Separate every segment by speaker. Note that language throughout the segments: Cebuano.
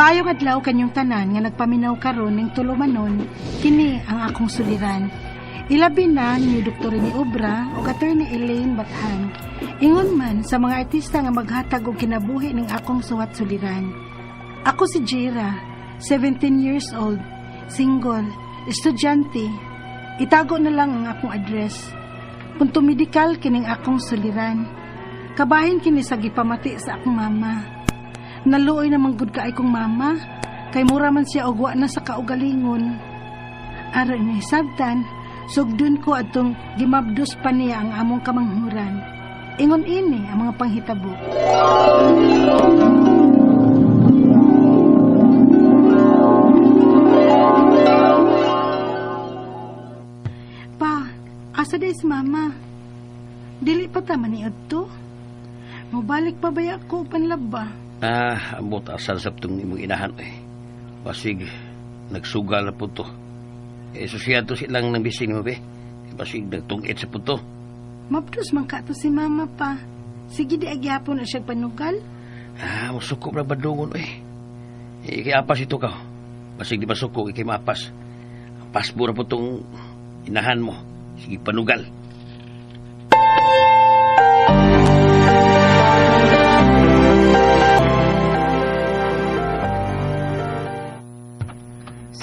Speaker 1: Maayong adlaw kanyong tanan nga nagpaminaw karon ning tulumanon, kini ang akong suliran. Ilabi na ni Dr. ni Obra ug Attorney Elaine Bathan. Ingon man sa mga artista nga maghatag og kinabuhi ning akong suwat suliran. Ako si Jira, 17 years old, single, estudyante. Itago na lang ang akong address. Punto medikal kining akong suliran. Kabahin kini sa gipamati sa akong mama. Naluoy naman gud kaay kong mama, kay mura man siya og wa na sa kaugalingon. Aron ni sabtan, sugdon ko atong gimabdos pa niya ang among kamanghuran. Ingon ini ang mga panghitabo. Pa, asa day si mama? Dili pa ta maniud to? Mobalik pa baya ko panlaba?
Speaker 2: Ah, ambot asal sa itong imong inahan eh. Basig, nagsugal na po to. Eh, susyado silang ng bising mo be. Basig, nagtungit sa po to.
Speaker 1: Mabdos man ka to si mama pa. Sige di agyapon na siya panugal.
Speaker 2: Ah, masuko na badungon eh. Eh, kay apas ito ka. Basig di masuko, ikay maapas. Pasbo na po tong inahan mo. Sige, panugal.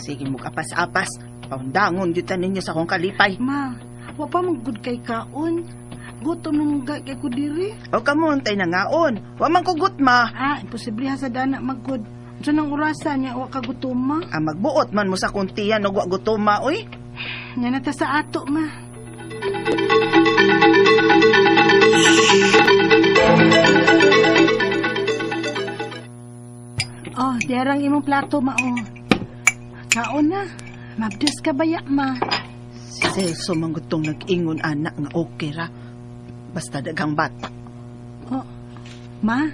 Speaker 3: Sige mo kapas-apas. Paundangon gyud ta ninyo sa akong kalipay.
Speaker 1: Ma, wa pa man gud kay kaon. Gutom na mong kay ko diri.
Speaker 3: O kamuntay na ngaon. Wa man ko gutma.
Speaker 1: Ah, imposible ha sa dana magud. Unsa nang orasa niya wa ka gutom ma?
Speaker 3: Ah, magbuot man mo sa kuntiyan og wa gutoma oy.
Speaker 1: Nya na ta sa ato ma. Oh, diarang imong plato ma oh. Kaon na. Mabdos ka baya ma.
Speaker 3: Si Celso man gud tong nag-ingon anak nga okay ra. Basta daghang bata.
Speaker 1: Oh, ma.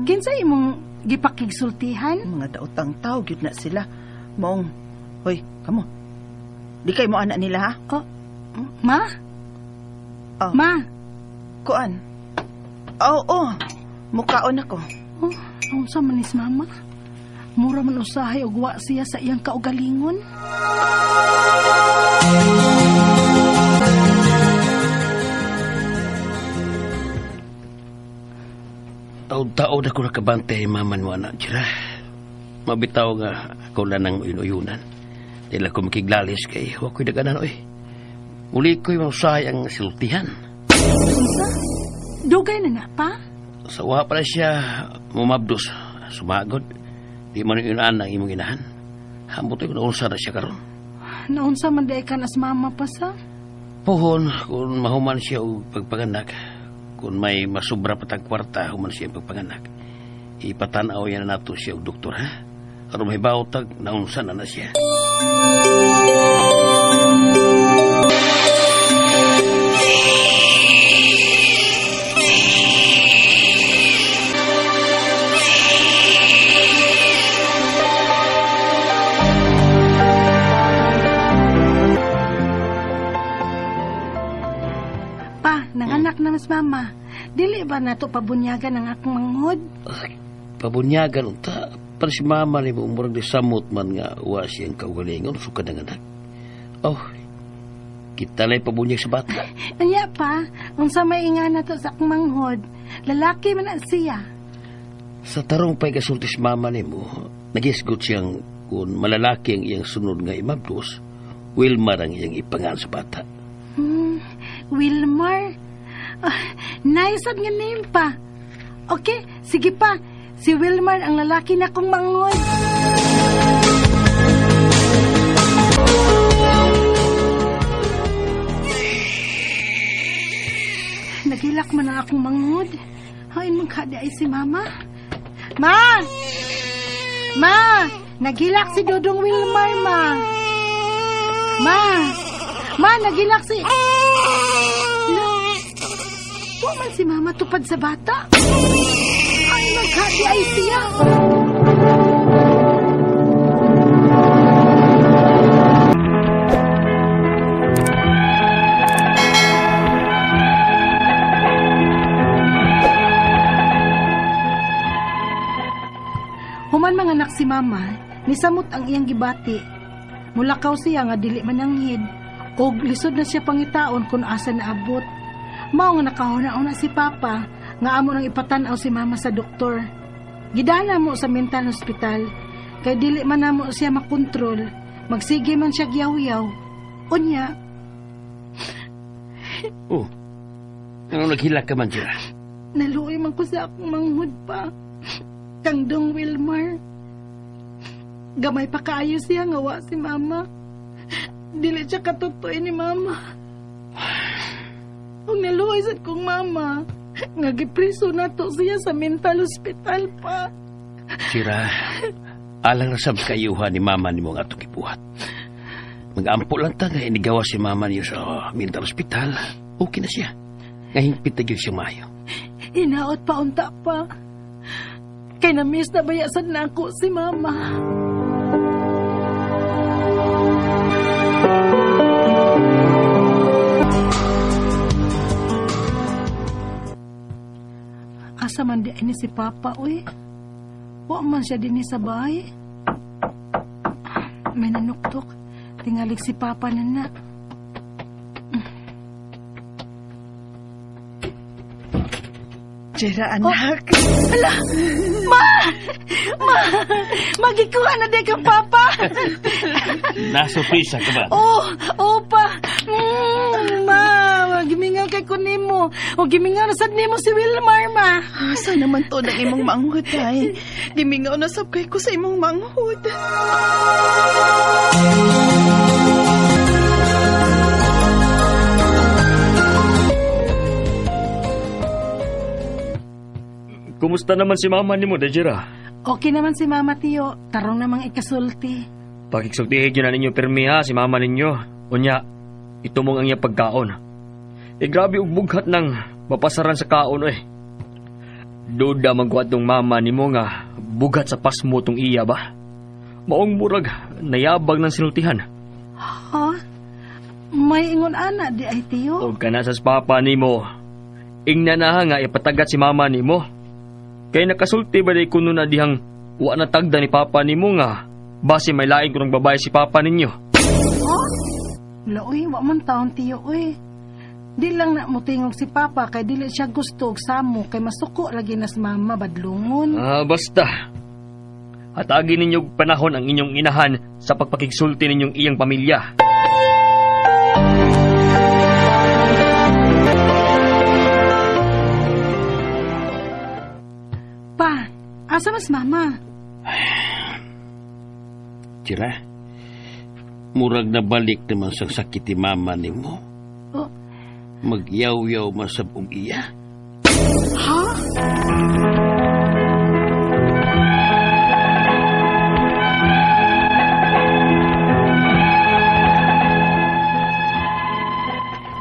Speaker 1: Kinsa imong gipakigsultihan?
Speaker 3: Mga daotang tao gyud na sila. Maong, hoy, kamo. Di kay mo anak nila ha?
Speaker 1: Oh, ma?
Speaker 3: Oh.
Speaker 1: Ma.
Speaker 3: Kuan. Oo, oh, mukaon ako.
Speaker 1: Oh, unsa man ni si mama? Mura man usahay og wa siya sa iyang kaugalingon.
Speaker 2: Taod-taod ako nakabante, mama mo anak, Jira. Mabitaw nga ako lang ng uyun-uyunan. Dahil ako makiglalis kay wa ko'y daganan, oy. Uli ko'y mausahay ang siltihan.
Speaker 1: Unsa? Dugay na na pa?
Speaker 2: Sa wa pala siya mumabdos, sumagod. Di man yun ang imong inahan. Hambot ko naunsa na siya karon.
Speaker 1: Naunsa man di ka nas mama pa sa?
Speaker 2: Pohon, kung mahuman siya og pagpanganak, kung may masubra patag kwarta, human siya pagpanganak. Ipatanaw yan na nato siya og doktor, ha? Aron mahibaw tag, naunsa na na siya.
Speaker 1: Pa, nanganak na mas mama. Dili ba nato pabunyagan ang akong manghod?
Speaker 2: Ay, pabunyagan unta. Para si mama ni mo, murag di samot man nga wa siyang kaugalingon, suka ng anak. Oh, kita la'y pabunyag sa bata.
Speaker 1: Anya pa, unsa may inga na to sa akong manghod. Lalaki man na siya.
Speaker 2: Sa tarong pa'y kasulti si mama ni mo, nagisgot siyang kung malalaki ang iyang sunod nga imabdos, Wilmar ang iyang ipangan sa bata.
Speaker 1: Wilmar? Ah, nice nga name pa. Okay, sige pa. Si Wilmar ang lalaki na kong manghod. Nagilak man ang akong manghod. Hain man ka di ay si mama. Ma! Ma! Nagilak si Dodong Wilmar, ma. Ma! Ma, nagilak si... La, wa man si mama tupad sa bata. Ay, magkadi ay siya. Human mga mama, nisamot ang iyang gibati. Mulakaw siya nga dili mananghid og lisod na siya pangitaon kung asa naabot. Mao nga nakahuna-una si Papa nga amo nang ipatan-aw si mama sa doktor. Gidala mo sa mental hospital kay dili man namo siya makontrol. Magsige man siya gyaw-yaw. Unya,
Speaker 2: Oh, ano naghilak ka man, Jira?
Speaker 1: Naluoy man ko sa akong manghud pa. Kang Dong Wilmar. Gamay pa kaayo siya nga wa si mama. Dili siya katutoy ni mama. Ug naluoy sad kong mama nga gipriso nato siya sa mental hospital pa.
Speaker 2: Jira, alang rasab sa kayuhan ni mama nimo nga atong gibuhat. Mag-ampo lang ta nga inigawa si mama niyo sa mental hospital. Okay na siya. Nga hingpit na gyud siya maayo.
Speaker 1: Hinaot pa unta pa. Kay na-miss na bayasan na ako si mama. Asa man di ni si Papa, uy. Wa man siya dinhi sa bahay. May nanuktok. Tingalig si Papa na na.
Speaker 3: Jera, anak.
Speaker 1: Hala! Ma! Ma! Magikuha na di kang Papa!
Speaker 2: Nasurpresa ka ba?
Speaker 1: Oh, oh pa. Ma, gimingaw kay ko nimo. O gimingaw na sad nimo si Wilmar, ma.
Speaker 3: Asa naman to ng imong manghud, ay. Gimingaw na sab kay ko sa imong manghud.
Speaker 4: Kumusta naman si mama nimo, Dejira?
Speaker 1: Okay naman si Mama Tiyo. Tarong namang ikasulti.
Speaker 4: Pagigsultihin yun na ninyo pirmi ha, si mama ninyo. Unya, itumong ang iya pagkaon. E grabe og bughat ng mapasaran sa kaon eh. Duda magkuhat tong mama nimo nga bughat sa pasmo tong iya ba? Maong murag nayabag ng sinultihan.
Speaker 1: Ha? May ingon ana di ay Tiyo.
Speaker 4: Og kana sa papa nimo. Ingna na ha nga ipatagat si mama nimo. Kay nakasulti ba day kuno na dihang wa na tagda ni papa nimo nga base may lain kunong babae si papa ninyo.
Speaker 1: Wala, uy, wa man taon Tiyo, uy. Di lang na mutingog si Papa kay dili siya gusto og samo kay masuko lagi na si Mama badlungon.
Speaker 4: Ah, basta. Hatagin ninyo og panahon ang inyong inahan sa pagpakigsulti ninyong iyang pamilya.
Speaker 1: Pa, asa mas Mama?
Speaker 2: Jira, murag nabalik naman sa sakit ni mama nimo.
Speaker 1: Oh,
Speaker 2: Magyaw-yaw man sab og iya.
Speaker 1: ha?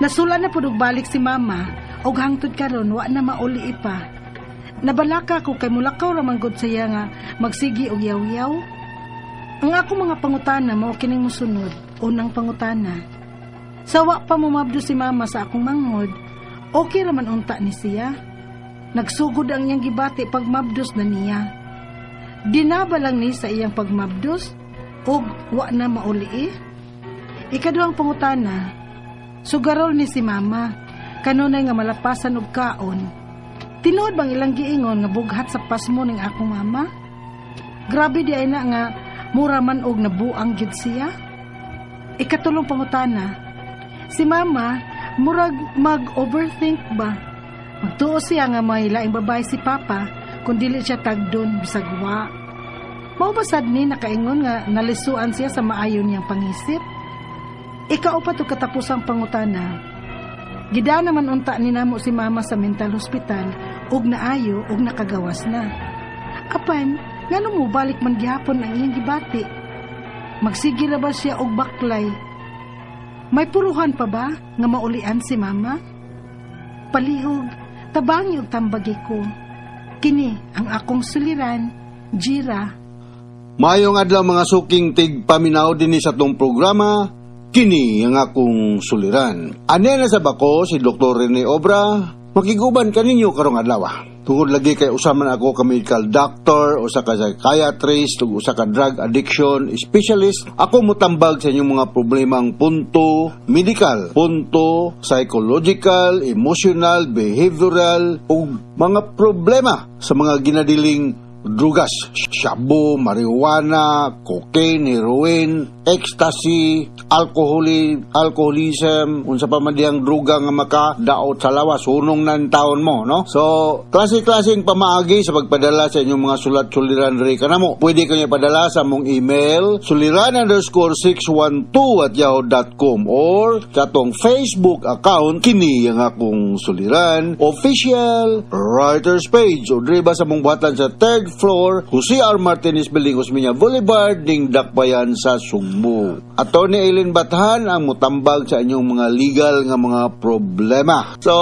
Speaker 1: Nasula na pud og balik si Mama og hangtod karon wa na mauli pa. Nabalaka ko kay mulakaw ra man gud siya nga magsigi og yaw-yaw. Ang ako mga pangutana mao kining mosunod. Unang pangutana. Sawa pa mumabdo si Mama sa akong manghod, okay ra man unta ni siya. Nagsugod ang iyang gibati pagmabdos na niya. Dinaba lang ni sa iyang pagmabdos og wa na mauli eh. Ikaduhang pangutana, sugarol ni si Mama, kanunay nga malapasan og kaon. Tinuod bang ilang giingon nga bughat sa pasmo ning akong mama? Grabe di ay na nga mura man og nabuang gyud siya. Ikatulong pangutana, si Mama murag mag-overthink ba? Magtuo siya nga may laing babae si Papa kung dili siya tagdon bisag wa. Mao ba sad ni nakaingon nga nalisuan siya sa maayo niyang pangisip? Ikaupat og katapusang pangutana. Gida naman unta ni namo si Mama sa mental hospital ug naayo ug nakagawas na. Apan, ngano mo balik man gihapon ang iyang gibati? Magsige ra ba siya og baklay? May puruhan pa ba nga maulian si Mama? Palihog, tabangi og tambagi ko. Kini ang akong suliran, Jira.
Speaker 5: Maayong adlaw mga suking tig paminaw dinhi sa atong programa, kini ang akong suliran. Ane na sa bako si Dr. Rene Obra, Makiguban kaninyo karong adlaw. Tungod lagi kay usa man ako ka medical doctor, usa ka psychiatrist, ug usa ka drug addiction specialist, ako motambag sa inyong mga problemang punto medical, punto psychological, emotional, behavioral, ug mga problema sa mga ginadiling drugas, shabu, marijuana, cocaine, heroin, ecstasy, alcohol, alcoholism, unsa pa man diyang druga nga makadaot sa lawas, hunong ng taon mo, no? So, klase-klaseng pamaagi sa pagpadala sa inyong mga sulat-suliran diri kanamo. Pwede kanyo padala sa among email, suliran_612@yahoo.com or sa atong Facebook account, kini ang akong suliran, official writers page, o diri ba sa among buhatan sa third floor, Jose R. Martinez Building, Osmeña Boulevard, ning Dakbayan sa Sugbo. Attorney Eileen Bathan ang mutambag sa inyong mga legal nga mga problema. So,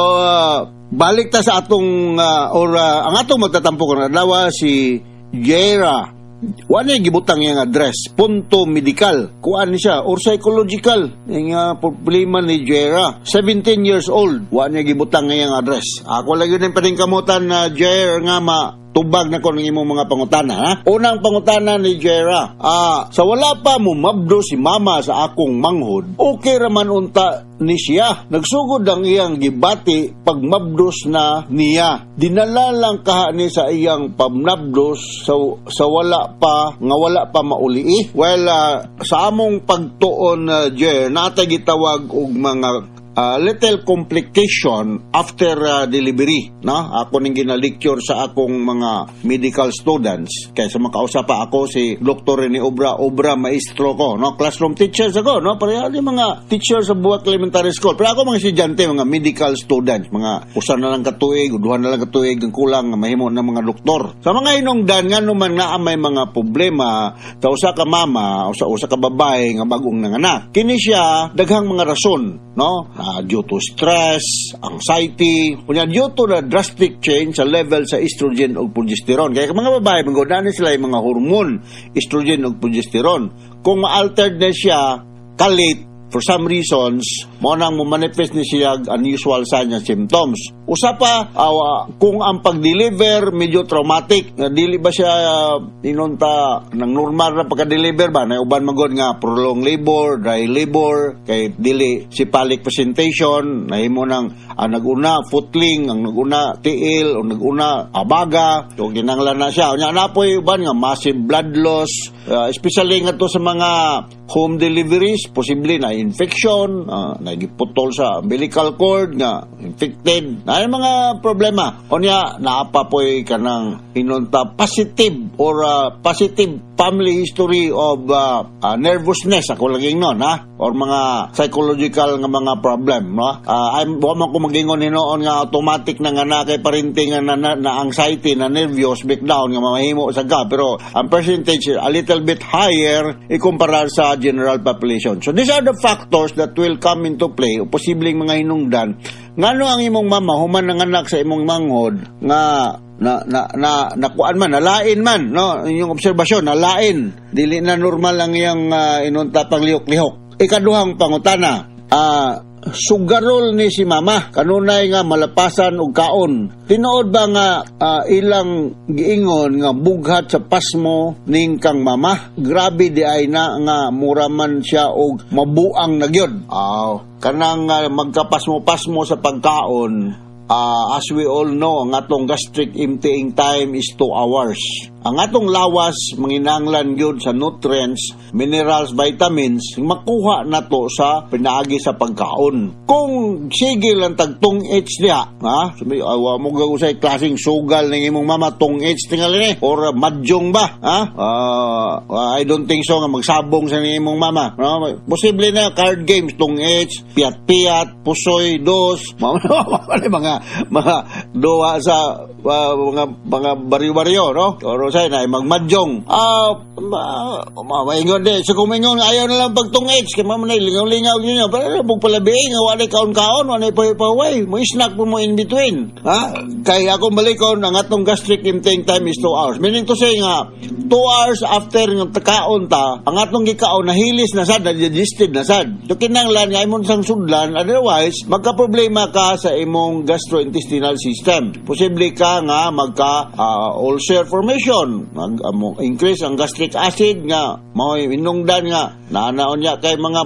Speaker 5: balik ta sa atong or ang atong magtatampo karon adlaw, si Jera. Wa niya gibutang iyang address. Punto medical. Kuan ni siya. Or psychological. Yung problema ni Jera. 17 years old. Wa niya gibutang iyang address. Ako lagi din paningkamutan na Jera nga ma tubag na ko ng imong mga pangutana. Ha? Unang pangutana ni Jera, sa wala pa mumabdo si mama sa akong manghod, okay raman unta ni siya. Nagsugod ang iyang gibati pagmabdos na niya. Dinala lang kaha ni sa iyang pamnabdos sa wala pa nga wala pa maulii. Well, sa among pagtuon, Jer, natay gitawag og mga little complication after delivery, no? Ako ning gina-lecture sa akong mga medical students kay sa makausap pa ako si Dr. Rene Obra Obra, maestro ko, no? Classroom teachers ako, no? Pareha yung mga teacher sa Buwak Elementary School, pero ako mga estudyante, mga medical students, mga usa na lang katuig, duha na lang katuig ang kulang nga mahimo ng mga doktor. Sa mga hinungdan nga naman nga may mga problema sa usa ka mama o sa usa ka babae nga bagong nanganak, kini siya daghang mga rason, no? Due to stress, anxiety, unya due to the drastic change sa level sa estrogen ug progesterone. Kaya mga babae, manggod sila yung mga hormone, estrogen ug progesterone. Kung ma-altered na siya, kalit, for some reasons, mo nang mo manifest ni siya unusual signs and symptoms. Usa pa, kung ang pag-deliver medyo traumatic, nga dili ba siya inunta ng normal na pagka-deliver ba, na uban magod nga prolonged labor, dry labor, kay dili cephalic presentation, nahimo nang ang naguna footling, ang naguna tiil, o naguna abaga, so kinanglan na siya. Unya na po'y uban nga massive blood loss, especially nga to sa mga home deliveries, posible na infection, nagiputol sa umbilical cord nga infected. Na yung mga problema. Unya, naapa po'y kanang inunta positive or positive family history of nervousness ako laging nun, ha, or mga psychological nga mga problem, no? I'm wa man ko magingon hinuon nga automatic na nga na kay parinti nga na anxiety, na nervous breakdown nga mamahimo sa ka, pero ang percentage a little bit higher ikumpara sa general population. So these are the factors that will come into play o posibleng mga hinungdan ngano ang imong mama human nanganak sa imong manghod nga na na na nakuan man, nalain man, no? Inyong obserbasyon, nalain, dili na normal ang iyang inunta panglihok-lihok. Ikaduhang pangutana, sugarol ni si mama kanunay nga malapasan og kaon. Tinuod ba nga ilang giingon nga bughat sa pasmo ning kang mama? Grabe di ay na nga mura man siya og mabuang na gyud. Aw, kanang magkapasmo-pasmo sa pagkaon. As we all know, ang atong gastric emptying time is 2 hours. Ang atong lawas manginanglan gyud sa nutrients, minerals, vitamins, makuha nato sa pinaagi sa pagkaon. Kung sige lang tagtong H diha, ha? Sabi, awa mo gagusay klaseng sugal ng imong mama, tong H tingali ni or mahjong ba, ha? I don't think so nga magsabong sa imong mama. No? Posible na card games, tong H, piat-piat, pusoy, dos, mga mga duwa sa mga mga baryo-baryo, no? Or Usay na magmadyong. Maingon di. So kung maingon, ayaw na lang pagtungits. Kaya man lingaw-lingaw ninyo. Pero bug palabi nga wala kaon-kaon, wala pahuway. Mo snack po mo in between. Ha? Kaya akong balikon, ang atong gastric emptying time is 2 hours. Meaning to say nga, 2 hours after nga kaon ta, ang atong gikaon nahilis na sad, na-digested na sad. So kinanglan nga imong sang sudlan, otherwise magka-problema ka sa imong gastrointestinal system. Posible ka nga magka ulcer formation, mag mo increase ang gastric acid nga mao'y inungdan nga naanaon niya kay mga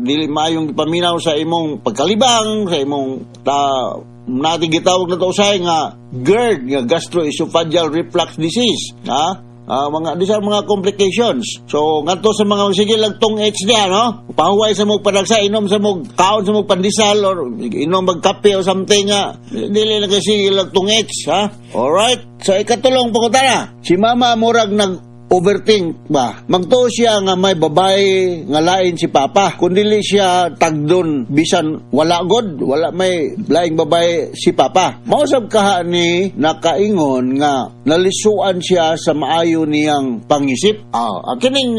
Speaker 5: dili maayong paminaw sa imong pagkalibang, sa imong ta natin gitawag na to usay nga GERD, nga gastroesophageal reflux disease, ha. Mga these are mga complications. So ngadto sa mga sige lang tong H diya, no? Pahuway sa mog padagsa, inom sa mog kaon sa mog pandesal or inom magkape o something nga. Dili lang kasi sige lang tong H, ha? Alright. So ikatulong pangutana. Si mama murag nag overthink ba? Magtuo siya nga may babae nga lain si papa. Kung dili siya tagdon bisan wala god, wala may laing babae si papa. Mausab kaha ni nakaingon nga nalisuan siya sa maayo niyang pangisip. Ang kining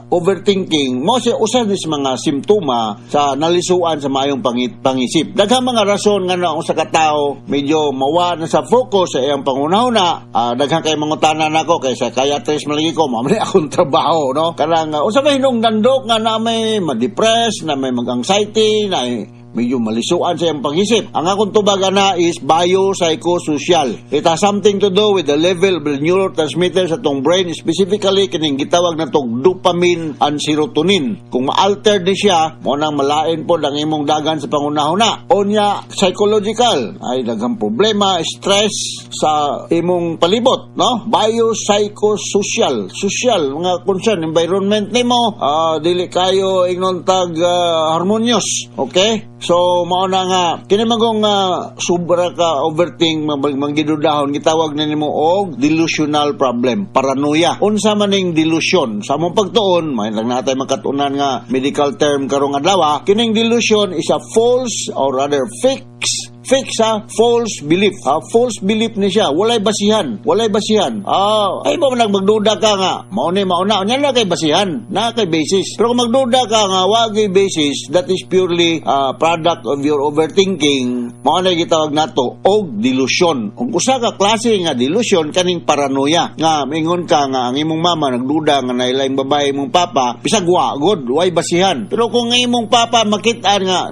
Speaker 5: overthinking mao siya usa ni sa mga simptoma sa nalisuan sa maayong pangisip. Daghang mga rason nga na usa ka tawo medyo mawa na sa focus sa iyang panghunahuna. Daghan kay mangutana nako kay psychiatrist man lagi ko, mao man akong trabaho, no? Kanang usa may hinungdan, Dok, nga na may ma-depress, na may mag-anxiety, na medyo malisuan sa iyang pag-isip. Ang akong tubag ana is biopsychosocial. It has something to do with the level of the neurotransmitters sa atong brain, specifically kining gitawag na tong dopamine and serotonin. Kung ma-alter ni siya, mo nang malain po ang imong dagan sa pangunahuna. Onya, psychological, ay daghang problema, stress sa imong palibot, no? Biopsychosocial, social, mga concern, environment nimo, dili kayo ingnon tag harmonious, okay? So mao na nga kini magong sobra ka overthink, manggidudahon, gitawag na nimo og delusional problem, paranoia. Unsa man ning delusion? Sa among pagtuon, may lang natay makatunan nga medical term karong adlaw, kining delusion is a false or rather fix ha, false belief ha, false belief ni siya, walay basihan, walay basihan. Ay ba man magduda ka nga mao ni mao na, unya na kay basihan na kay basis, pero kung magduda ka nga wa kay basis, that is purely product of your overthinking. Mao na gitawag nato og delusion. Ug usa ka klase nga delusion kaning paranoia nga mingon ka nga ang imong mama nagduda nga nailay babae imong papa bisag wa god, way basihan. Pero kung ang imong papa makit-an nga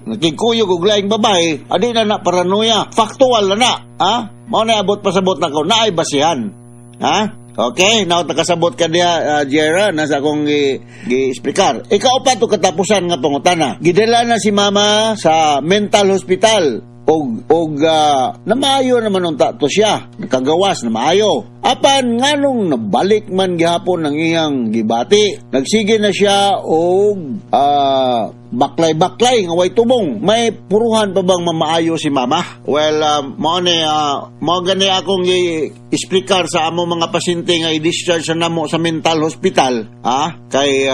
Speaker 5: nakigkuyog og laing babae, adi na na paranoia, factual na na, ha. Mao na abot pasabot nako, naay basihan, ha. Okay, now nakasabot ka diha, Jera, nasa akong gi-explicar. Ikaupat o katapusan nga pangutana. Gidala na si mama sa mental hospital og namaayo naman unta to siya, nakagawas na maayo. Apan nganong nabalik man gihapon ang iyang gibati? Nagsige na siya og baklay-baklay nga way tumong. May puruhan pa bang mamaayo si mama? Well, mao ni mao gani akong i-explicar sa among mga pasyente nga i-discharge sa namo sa mental hospital, ha? Kay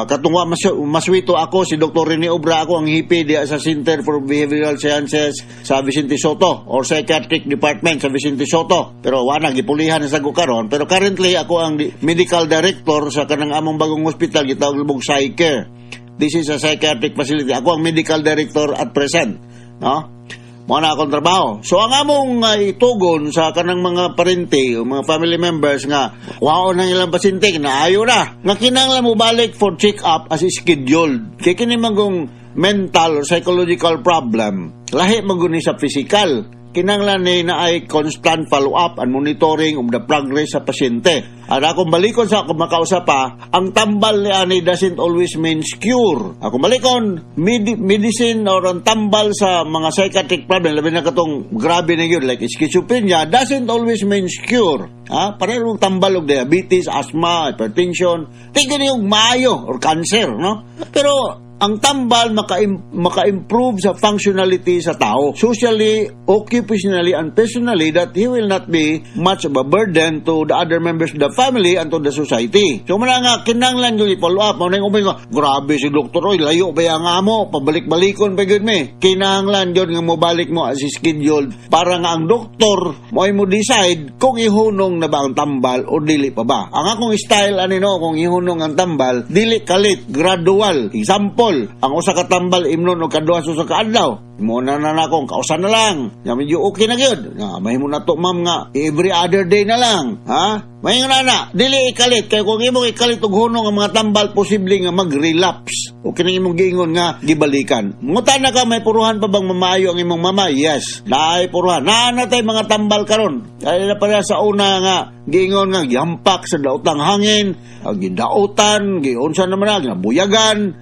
Speaker 5: katong wa maswito ako si Dr. Rene Obra, ako ang hepe diya sa Center for Behavioral Sciences sa Vicente Sotto or Psychiatric Department sa Vicente Sotto. Pero wa na gipulihan na sa ko karon, pero currently ako ang medical director sa kanang among bagong hospital gitawag lubog Psycare. This is a psychiatric facility. Ako ang medical director at present. No? Mao na akong trabaho. So ang among itugon sa kanang mga parente o mga family members nga wao nang ilang pasyente na ayo na nga kinahanglan mo balik for check up as scheduled. Kay kini magong mental or psychological problem, lahi man gud ni sa physical. Kinahanglan ni na ay constant follow-up and monitoring of the progress sa pasyente. At akong balikon sa akong makausap pa, ang tambal ni ani doesn't always means cure. Akong balikon, medicine or ang tambal sa mga psychiatric problem, labi na katong grabe na yun, like schizophrenia, doesn't always means cure. Ha? Pareho og tambal og diabetes, asthma, hypertension, tingin yung maayo or cancer, no? Pero Ang tambal maka-improve sa functionality sa tao. Socially, occupationally, and personally that he will not be much of a burden to the other members of the family and to the society. So muna nga, kinanglan yung i-follow up. Muna yung nga, grabe si Dr. Roy, layo ba yung amo? Pabalik-balikon pa yun me. Kinanglan yun nga mobalik mo as scheduled para nga ang doktor mo ay mo decide kung ihunong na ba ang tambal o dili pa ba. Ang akong style ani no, kung ihunong ang tambal, dili kalit, gradual. Example, ang usa ka tambal imnon og kaduha sa usa ka adlaw. Mo na na na akong kausa na lang. Ya medyo okay na gyud. Nga mahimo na to ma'am nga every other day na lang. Ha? Mahinga na na, dili ikalit kay kung imong ikalit og hunong ang mga tambal posible nga mag-relapse. O kining imong giingon nga gibalikan. Ngutan na ka may puruhan pa bang mamaayo ang imong mama? Yes. Naay puruhan. Naa na tay mga tambal karon. Kaya na pala sa una nga giingon nga gihampak sa daotang hangin, gidautan, giunsa naman na, ginabuyagan.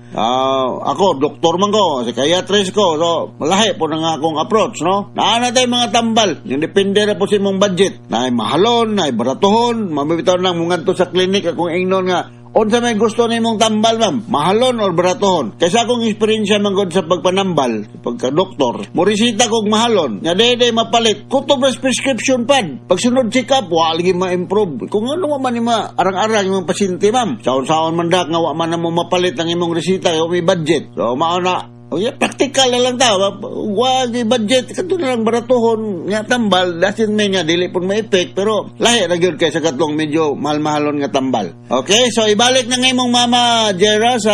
Speaker 5: Ako, doktor man ko, psychiatrist ko. So, malahi po na nga akong approach, no? Naa na tay mga tambal. Yung depende na po sa imong budget. Naay mahalon, naay baratohon, mamibitaw nang mungadto sa clinic akong ingnon nga unsa may gusto nimong tambal, ma'am? Mahalon or baratohon? Kaysa akong eksperyensya man gud sa pagpanambal, sa pagka-doktor, moresita kog mahalon. Nga dede mapalit, kutob ras prescription pad. Pagsunod check up, wa lagi ma-improve. Kung ano man ni ma arang-arang imong pasyente, ma'am. Saon-saon man dak nga wa man na mo mapalit ang imong resita kay may budget. So mao na. O yeah, practical na lang ta. Wag budget kadto na lang baratohon nga tambal doesn't mean nga dili pud ma-effect pero lahi ra gyud kay sa katong medyo mahal-mahalon nga tambal. Okay, so ibalik na nga imong mama Jera sa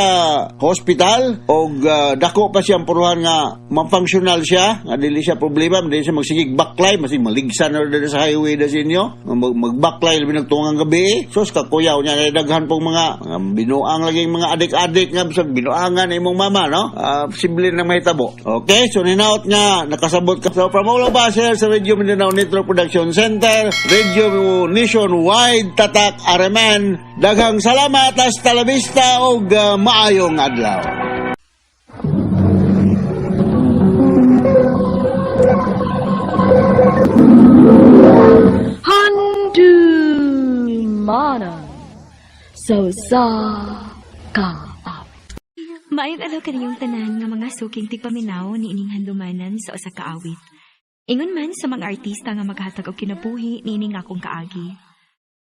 Speaker 5: hospital og dako pa siyang puruhan nga ma-functional siya, nga dili siya problema, dili siya magsigig baklay, masig maligsan na diri sa highway da sa inyo, magbaklay labi nagtungang gabi. Sus kakuyaw niya daghan pong mga binuang laging mga adik-adik nga bisag binuangan imong mama, no? Posible na mahitabo. Okay, so ninaot nga nakasabot ka. So from all of us here sa Radio Mindanao Network Production Center, Radio Nationwide, Tatak RMN, daghang salamat, hasta la vista og maayong adlaw.
Speaker 6: Handumanan sa usa ka
Speaker 7: Maayong adlaw kaniyong tanan nga mga suking tigpaminaw ni ining handumanan sa usa ka awit. Ingon man sa mga artista nga maghatag og kinabuhi niining akong kaagi.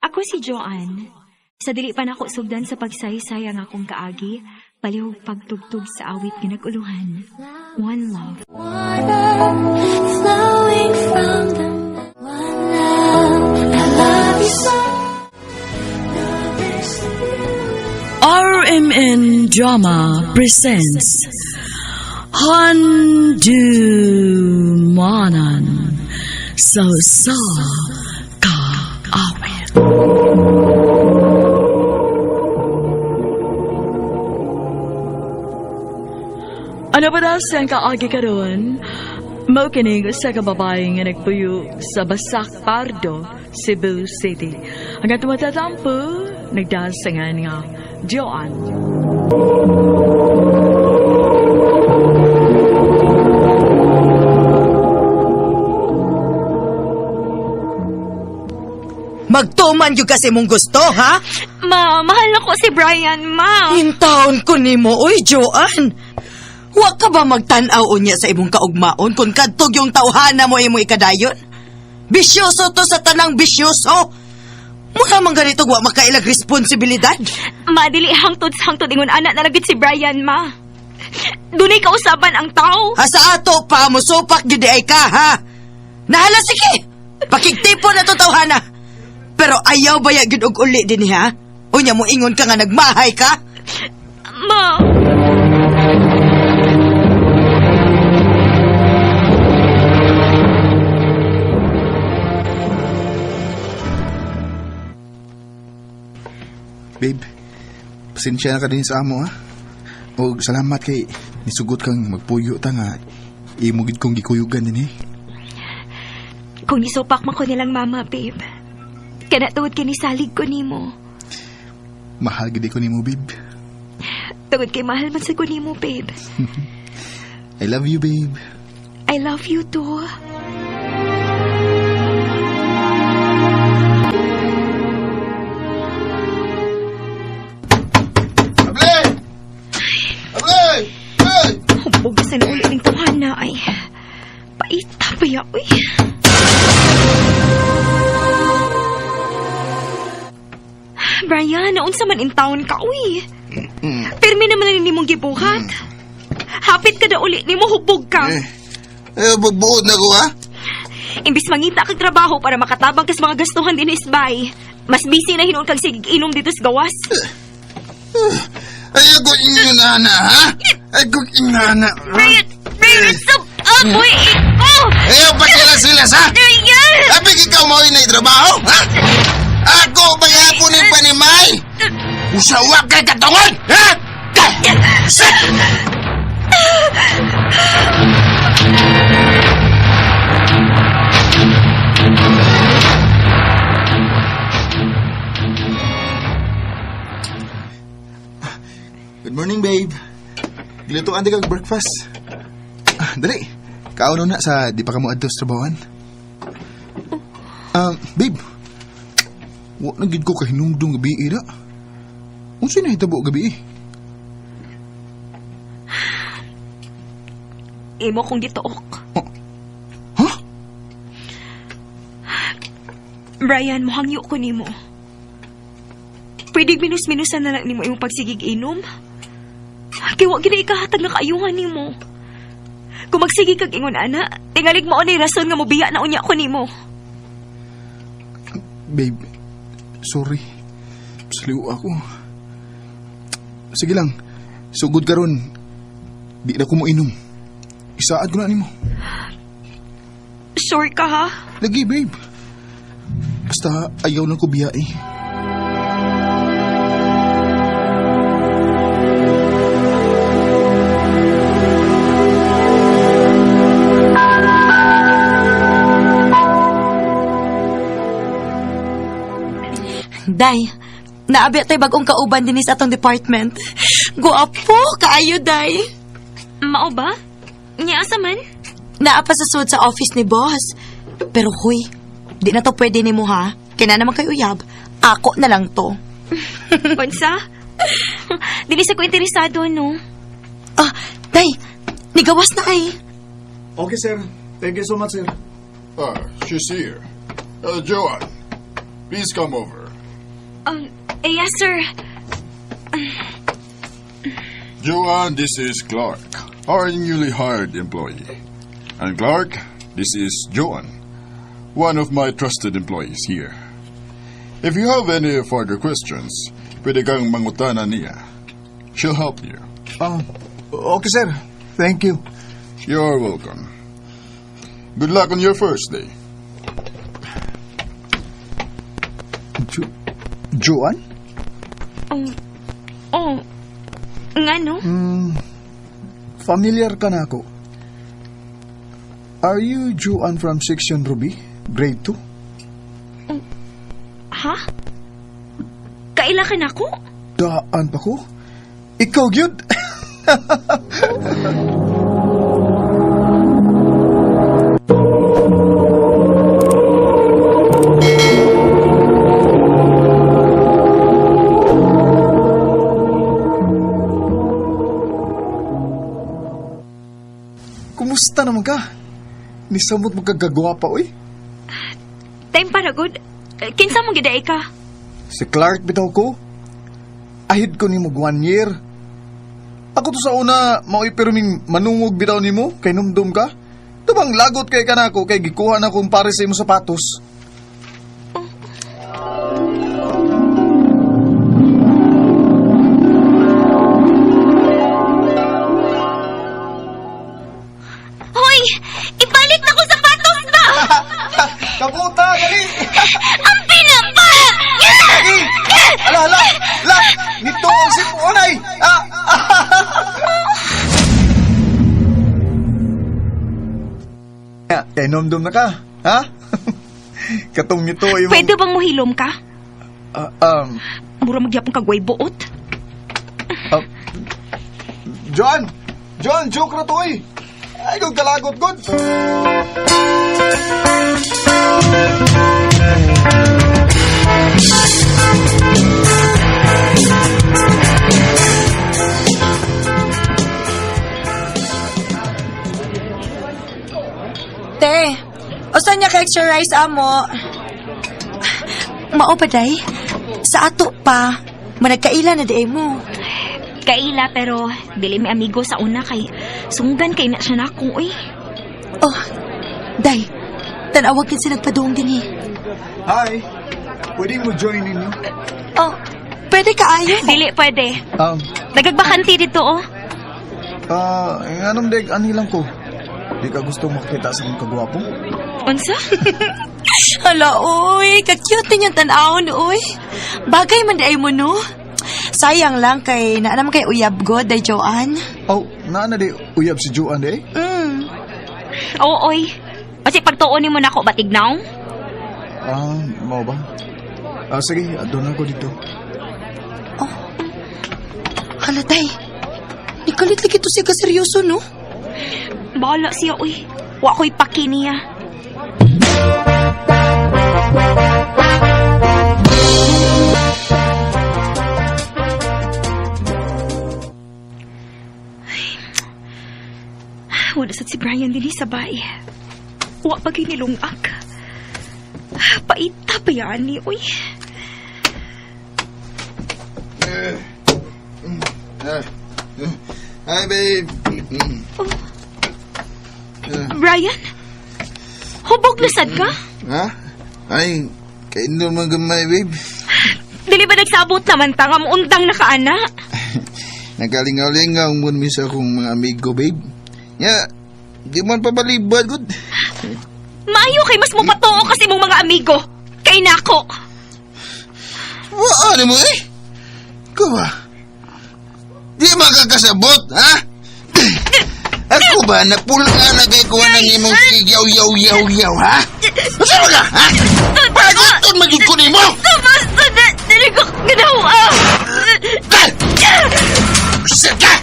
Speaker 7: Ako si Joanne. Sa dili pa nako sugdan sa pagsaysay ang akong kaagi, palihog pagtugtog sa awit nga nag-uluhan. One Love.
Speaker 8: Water flowing from the one love. I love you so. Love is
Speaker 6: RMN Drama presents Handumanan sa usa ka awit. Ano ba daw siyang kaagi karon? Mao kining usa ka babae nga nagpuyo sa Basak Pardo, Cebu City. Ang atong matatampo, nagdasangan nga Joanne.
Speaker 3: Magtuman gyud kasi mong gusto, ha?
Speaker 7: Ma, mahal ako si Brian, ma.
Speaker 3: Intawon ko nimo, oy, Joanne. Wa ka ba magtan-aw unya sa imong kaugmaon kung kadtog yung tawhana mo imo ikadayon? Bisyoso to sa tanang bisyoso. Mukha man ganito wa makailag responsibilidad.
Speaker 7: Ma, dili hangtod sa hangtod ingon ana na si Brian, ma. Dunay kausaban ang tao.
Speaker 3: Ha sa ato pa musupak gyud ay ka, ha? Nahala sige. Pakigtipo na to tawhana. Pero ayaw baya gyud og uli dinhi, ha? Unya mo ingon ka nga nagmahay ka?
Speaker 7: Ma.
Speaker 9: Babe, pasensya na ka din sa amo ha. O salamat kay nisugot kang magpuyo ta nga imo gid kong gikuyugan din eh.
Speaker 7: Kung nisupak man ko nilang mama, babe. Kana tungod kay nisalig ko nimo.
Speaker 9: Mahal gid ko nimo, babe.
Speaker 7: Tungod kay mahal man sa ko nimo, babe.
Speaker 9: I love you, babe.
Speaker 7: I love you too.
Speaker 9: Able! Able!
Speaker 7: Asa na uli ning tawhana ay. Paita pa ya, uy. Brian, naunsa man in town ka, uy. Pirmi naman na nimong gibuhat. Hapit ka na uli, nimo hubog ka.
Speaker 9: Eh, bubuod na ko ha?
Speaker 7: Imbis mangita kag trabaho para makatabang kas mga gastuhan din isbay. Mas busy na hinuon kag sige inom dito sa gawas.
Speaker 9: Ay, ako inana ha? Ay, ako inana.
Speaker 7: Brian, Brian, stop! Ah, boy, ikaw!
Speaker 9: Ayaw pa sila sila sa?
Speaker 7: Brian!
Speaker 9: Sabi ikaw mo na trabaho, ha? Ako ba yapon yung panimay? Usawa kay katungon, ha? Sit! Good morning, babe. Gilutuan di kag breakfast. Ah, dali. Kauno na sa di pa ka mo adto sa trabahoan. Babe. Wa na gid ko kahinumdum gabi ira. Unsa na hitabo gabi eh?
Speaker 7: Imo kong gituok.
Speaker 9: Huh?
Speaker 7: Brian, muhangyo ko nimo. Pwede minus-minusan na lang nimo imong pagsigig inom. Kay wa gid na ikahatag na kaayuhan nimo. Kung magsige kag ingon ana, tingalig mao ni rason nga mobiya na unya ko nimo.
Speaker 9: Babe, sorry. Saliw ako. Sige lang. Sugod karon. Di na ko mo inom. Isaad ko na nimo.
Speaker 7: Sure ka ha?
Speaker 9: Lagi, babe. Basta ayaw lang ko biya eh.
Speaker 3: Day, naabi tay bagong kauban din sa atong department. Guwapo kaayo, Day.
Speaker 7: Mao ba? Nya asa man?
Speaker 3: Naa pa sa sud sa office ni boss. Pero huy, di na to pwede nimo ha. Kaya na naman kay uyab. Ako na lang to.
Speaker 7: Unsa? Dili sa ko interesado no.
Speaker 3: Ah, Day, nigawas na ay.
Speaker 5: Okay, sir. Thank you so much, sir.
Speaker 10: Ah, she's here. Joanne, please come over.
Speaker 7: Eh, yes sir.
Speaker 10: Joanne, this is Clark, our newly hired employee. And Clark, this is Joanne, one of my trusted employees here. If you have any further questions, pwede kang mangutana niya. She'll help you.
Speaker 9: Okay, sir. Thank you.
Speaker 10: You're welcome. Good luck on your first day.
Speaker 9: Joanne?
Speaker 7: Oh. Nga no?
Speaker 9: Familiar ka na ako. Are you Joanne from Section Ruby, Grade 2?
Speaker 7: Ha? Kaila ka na ko?
Speaker 9: Daan pa ko? Ikaw gyud? Kumusta naman ka? Nisamot mo kagagwapa, oy.
Speaker 7: Time para good. Eh, kinsa mo giday ka?
Speaker 9: Si Clark bitaw ko. Ahid ko nimo 1 year. Ako to sa una, maoy pirming manungog bitaw nimo kay numdum ka. Tubang lagot kay kanako kay gikuha na kong pare sa imong sapatos.
Speaker 7: Hoy! Ibalik na ko sapatos ba!
Speaker 9: Kabuta, dali!
Speaker 7: Ang pinapa!
Speaker 9: Lagi! Ala, ala! La! Nito ang sipuon ay! Ah! Kay numdum na ka, ha? Katong nito ay
Speaker 7: Pwede bang muhilom ka? Mura magyapon kag way buot.
Speaker 9: John! John, joke na to eh! Ay, kung kalagot, good!
Speaker 3: Extra rice amo. Mao pa day? Sa ato pa, managkaila na di mo.
Speaker 7: Kaila pero dili mi amigo sa una kay sunggan kay na siya nako uy.
Speaker 3: Oh, day, tanawag kin sila nagpaduong din eh.
Speaker 9: Hi! Pwede mo join ninyo?
Speaker 3: Oh, pwede ka ayo.
Speaker 7: Dili pwede. Nagagbakanti dito oh.
Speaker 9: Anong deg, ani lang ko. Di ka gusto makita sa akong kagwapo?
Speaker 7: Unsa?
Speaker 3: Hala, uy, ka-cute din yung tanawon, uy. Bagay man di ay mo, no? Sayang lang kay naa naman kay uyab god, day Joanne.
Speaker 9: Oh, naa na di uyab si Joanne eh?
Speaker 3: Mm.
Speaker 7: Oo oy. Kasi pagtuon nimo nako batignaw.
Speaker 9: Ah, mao ba? Ah, sige, adto na ko dito.
Speaker 3: Hala, day. Nikalit lagi to siya ka seryoso, no?
Speaker 7: Bahala siya uy. Wa ko'y paki niya. Ay, wala sad si Brian dinhi sa bahay. Wa pa gyud nilungag. Paita pa yan ni uy.
Speaker 5: Hi, babe.
Speaker 7: Brian? Hubog na sad ka?
Speaker 5: Ha? Ay, kaindol mo gamay, babe.
Speaker 7: Dili ba nagsabot naman ta nga muundang na ka ana?
Speaker 5: Nagkalingaw-lingaw mo mi sa akong mga amigo, babe. Ya, di man pabalibad, good.
Speaker 7: Maayo kay mas mopatuo kasi mong mga amigo. Kay nako.
Speaker 5: Wa, ano mo eh? Ikaw ba? Di makakasabot, ha? Ako ba, napulaan na kay kuha ng imong yaw yaw yaw yaw, ha? Basta mo ka, ha? Paguton magyud ko nimo!
Speaker 7: Basta na, dili ko ginawa.
Speaker 5: Shit ka!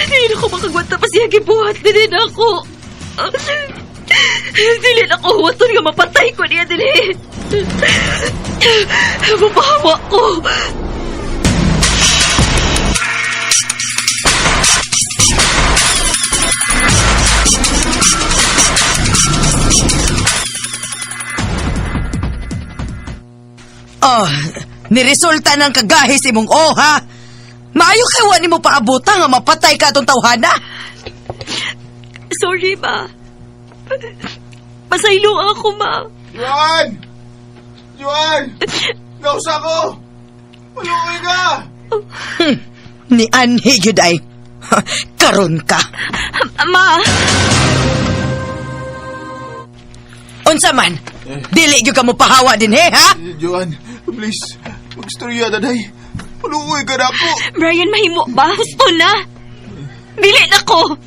Speaker 6: Hindi na ko makagwanta pa siya gibuhat din ako. Dili na ko huwaton nga mapatay ko niya dili. Mapahawa ko.
Speaker 3: Oh, niresulta ng kagahi si mong oh, ha? Maayo kay wa nimo paabutan nga mapatay ka atong tawhana.
Speaker 6: Sorry, ma. Pasaylo ako, ma.
Speaker 9: Joanne! Joanne! Nausa ko! Maluoy ka!
Speaker 3: Ni Anhi gyud ay. Karon ka.
Speaker 7: Ma,
Speaker 3: Unsa man? Dili gyud ka mo pahawa din he, ha?
Speaker 9: Joanne, please, magstorya daday. Maluoy ka na ako.
Speaker 7: Brian, mahimo ba? Gusto na. Dili na ko.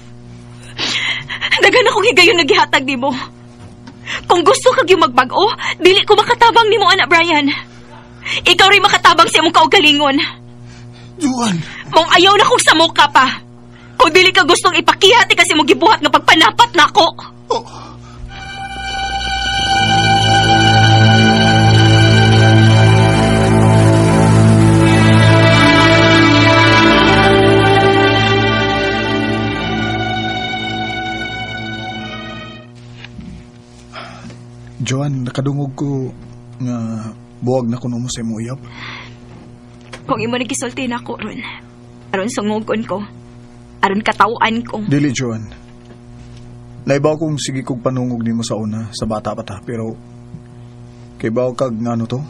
Speaker 7: Daghan akong higayon naghihatag nimo. Kung gusto kag yung magbag-o, dili ko makatabang nimo anak Brian. Ikaw rin makatabang sa imong kaugalingon.
Speaker 9: Joanne!
Speaker 7: Mong ayaw na kong samuka pa. Kung dili ka gustong ipakihati kasi mong gibuhat nga pagpanapat nako.
Speaker 9: Oh. Joanne, nakadungog ko nga buwag na kuno mo sa imong uyab.
Speaker 7: Kung imo nagisulti nako ron. Aron sungogon ko. Aron katawan ko.
Speaker 9: Dili, Joanne. Naibaw kong sige kong panungog nimo sa una, sa bata pa ta, pero kay baw kag ngano to?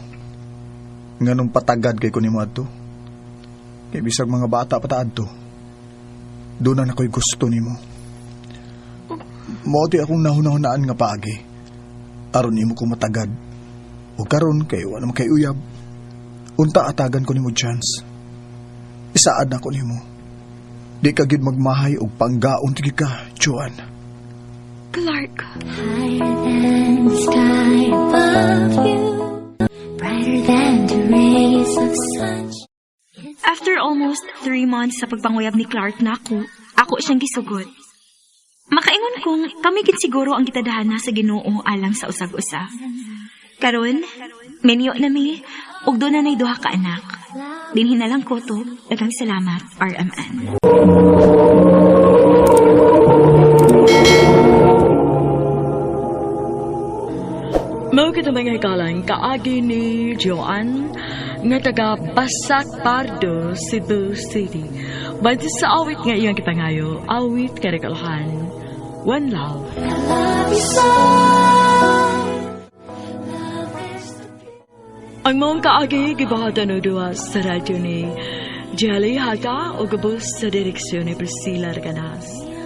Speaker 9: Nganong patagad kay ko nimo adto? Kay bisag mga bata pa ta adto. Doon na ako'y gusto nimo. Mao ti akong nahunahunaan nga paagi. Aron nimo ko matagad. O karon kay wa naman kay uyab. Unta atagan ko nimo chance. Isaad na ko nimo. Di ka gid magmahay og panggaon tigi ka, Joanne.
Speaker 7: Clark.
Speaker 8: Higher than the sky above you, brighter than the rays of sunshine.
Speaker 7: After almost 3 months sa pagpanguyab ni Clark nako, ako siyang gisugot. Makaingon kong kami gid siguro ang gitadhana sa Ginoo alang sa usag-usa. Karon, minyo na mi ug doon na nay duha ka anak. Dinhi na lang ko to. Daghang salamat, RMN.
Speaker 6: Mao kita mga hikalan kaagi ni Joanne nga taga Basak Pardo, Cebu City. Bante sa awit nga iyang kipangayo, awit karikalahan, One Love.
Speaker 8: Love you so. Love is the
Speaker 6: Ang maong kaagi gibuhatan og duha sa radyo ni Jelly Hata o gabos sa direksyon ni Priscilla Reganas.